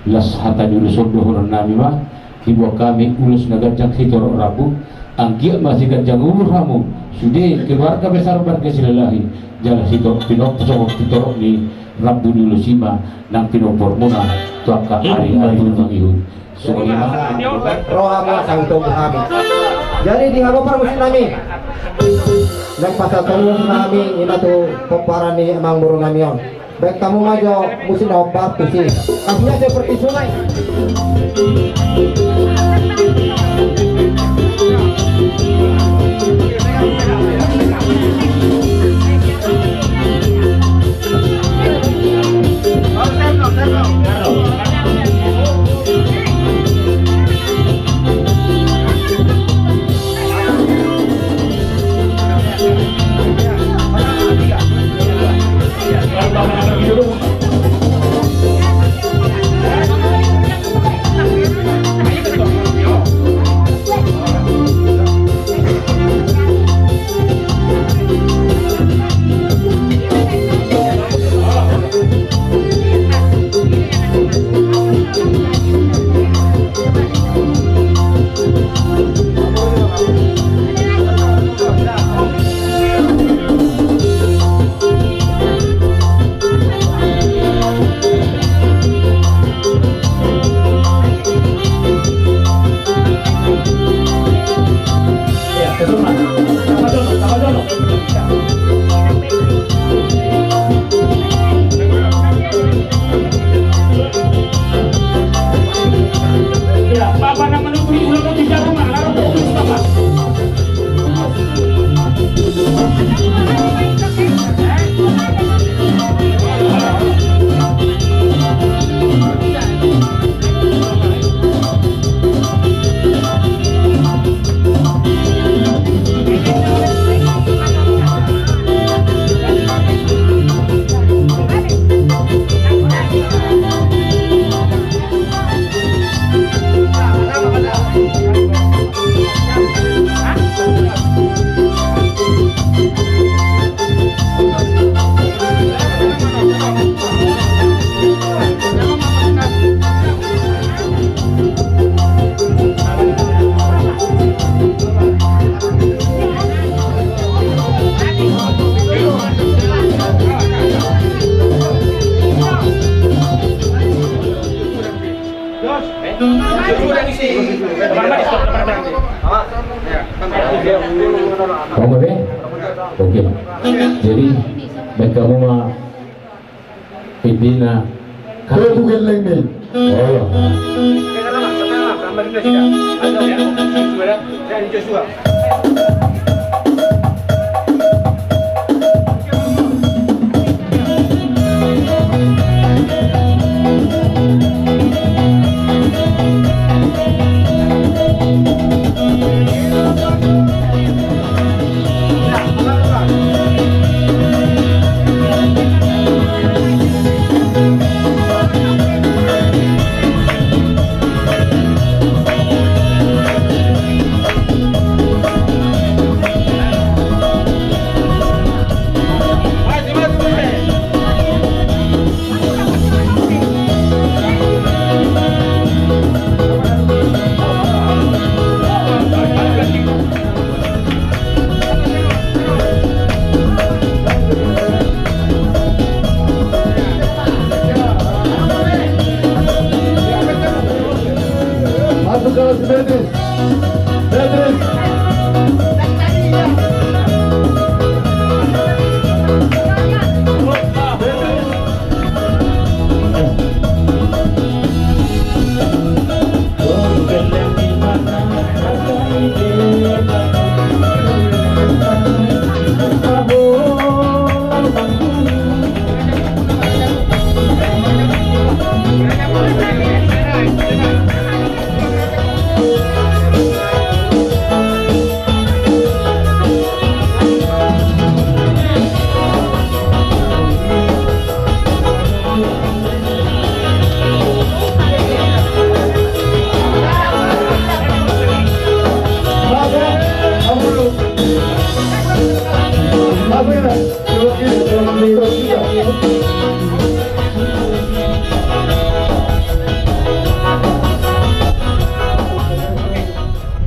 Las hata ni ulos on dohonon nami ma, diboan hami ulos na ganjang sitorop rambu, anggiat ma siganjang umur hamu, sude keluarga besar marga Silalahi, jala sitorop pinop-, sitorop ni rambu ni ulos i ma, nang pinomparmuna, tu angka ari ahu mangihut. Roha ma sanggup hami. Jadi di habo parmusik nami. Naik pasal terus nami, ima tu pomparan ni amangboru nami on. Baik, kamu maju, musik na opat, tusi. Kasihnya seperti sungai. Oke. Jadi, baik, hamu ma pimpinan. Tugu gellengmi. Oh. Masuk kalau si Beatrice. Beatrice.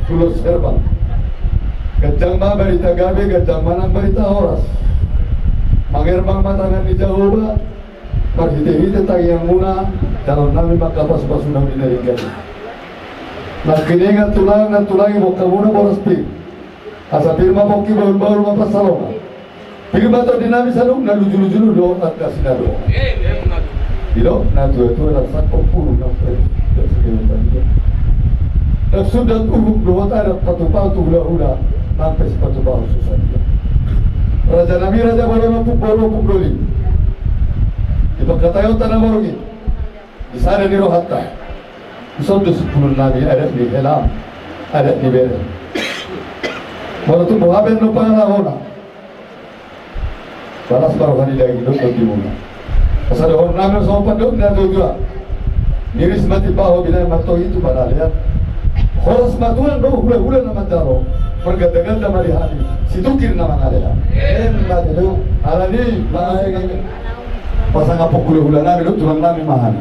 Tulos herbal. Ganjang ma barita gabe, ganjang ma nang barita horas. Mangerbang ma tangan ni Jahowa, marhitehite tangiangmuna, jalo nami mangkapasupasuna di na denggan i. Nangkiningan tulang, nantulang, iboan hamuna boras pir. Asa pir ma pongki, bahulbahul ma pansalongan. Pir ma tondinami saluhutna, lujuluju dohot angka sinadongan. Didok natuatua, na sangkop puru nang pe sangkop puru. Na sundat uhum dohot adat, patupahon tu hulahula nang pe sipatupahon tu sadia. Rajanami raja bolon, ompung boru, ompung doli. Di pangkataion tano borngin, di sada ni rohanta. Dison do simpulun nami adat ni hela, adat ni bere. Molo tung boha pe annon pangalahona, balas ma roha ni daging dohot tondimuna. Asa dohonon nami songon pandok ni natuatua: Miris ma timbaho, binahen ma tohi tu panalean. Horas ma tulang dohot hulahula na manjalo, margandaganda ma di hami, situngkir na mangalean. Emma tutu. Alani mangasengi pasangaphon hulahula nami dohot tulang nami ma hami.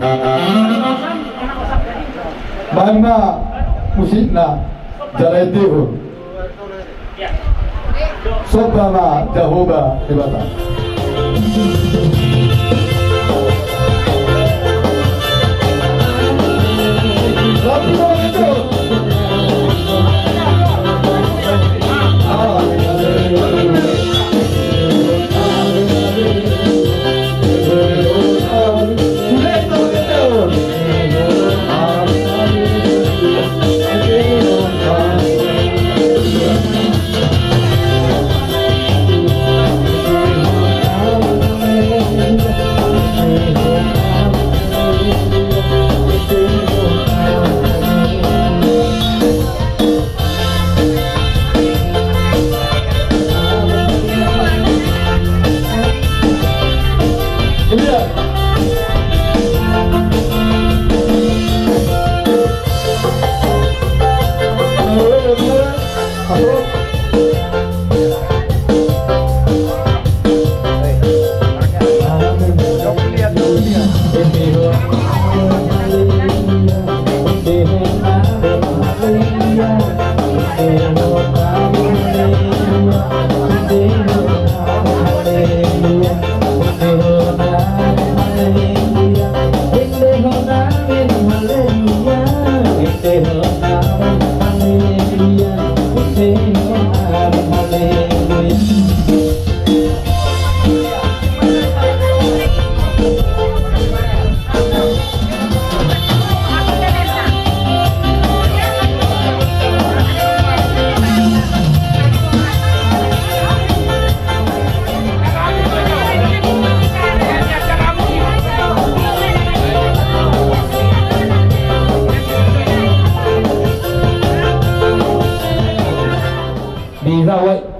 Bahen ma musikna jala endehon. Somba ma Jahowa Debata.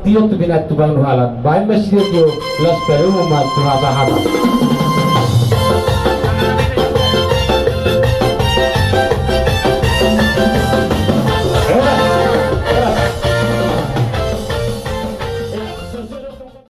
Sitio tu pinahan tu panguhalan, baen ma sitio, las palumu ma tu hasahatan.